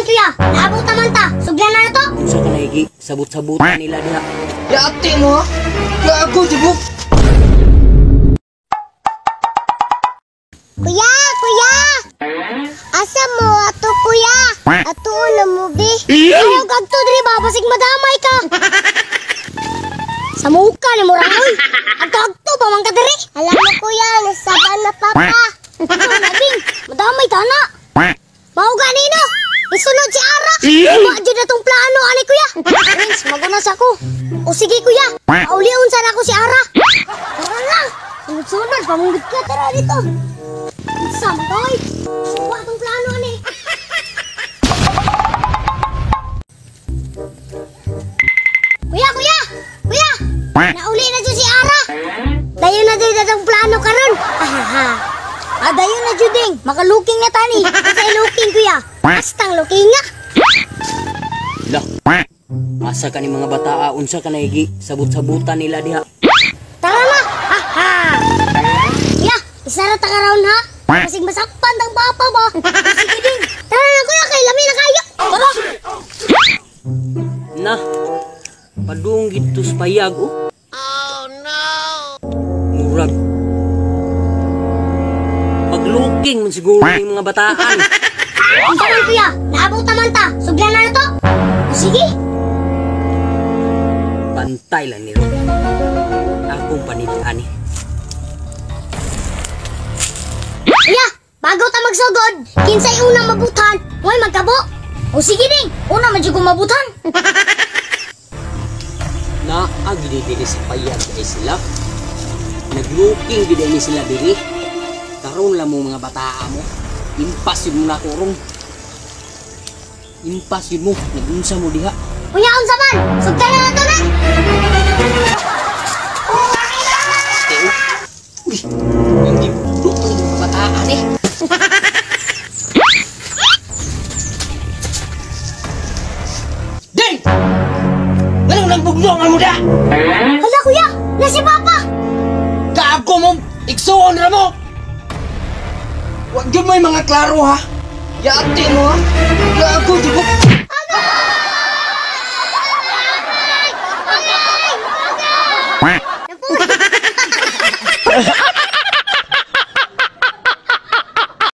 kuya? Naabot naman ta. Suglan na to. Unsa ka naigi sabot-sabutan nila diha. Yati mo ha? Gago, di mo? Kuya, kuya! Asa mo ato kuya? Ato na mo bi. Ayaw gagto diri ba basig madamay ka. Sa muka ni mo ramoy. Agto-agto pa man ka diri. Alam mo kuya, nasaba na papa. Ano na bing? Madamay ta na. Mao ganino. Isunod si Ara. Wa jud na tong plano ani kuya. Prince, maguna sa ko. O sige kuya, paulion sa nako si Ara. Tara lang. Sunod-sunod pamunggod ka tara dito. Samtoy! Wa tong plano ani. Kuya, kuya! Kuya! Nauli na jud si Ara. Dayon na jud atong plano karon. Ahaha. Ah, dayon na jud ding. Makaluking na tani. Sa iluking kuya. Astang luking nga. Lah. Asa ka ni mga bataa unsa ka naigi sabot-sabutan nila diha. Tara na. Ha. Kuya, isara ta karon ha. Basig masakpan tang papa ba. Sige ding. Tara na kuya kay lami na kayo. Tara. Na. Padung gidto sa payag oh. Oh no. Murag. Pagluking man siguro ning mga bataan. Unsa man kuya? Naabot naman ta. Suglan na to. O sige. Pantay lang nila. Akong panid-ani. Kuya, bago ta magsugod, kinsay unang mabutan, mo'y magkabo. O sige ding, una man jud ko mabutan. Naa gid diri sa payag ay sila. Nagluking gid ni sila diri. Karon lang mo mga bataa mo. Impas yun mo na ako ron. Impas yun mo. Nagunsa mo diha. Kuya, unsa man? Sugdan na to na. Uy, hindi budok ang mga bataan eh. Ding! Ganun lang bugno nga mo da! Hala kuya, na si Papa! Gago mo! Igsuon ra mo! Wag yun mo yung mga klaro ha! Yati mo ha! Gago, di mo!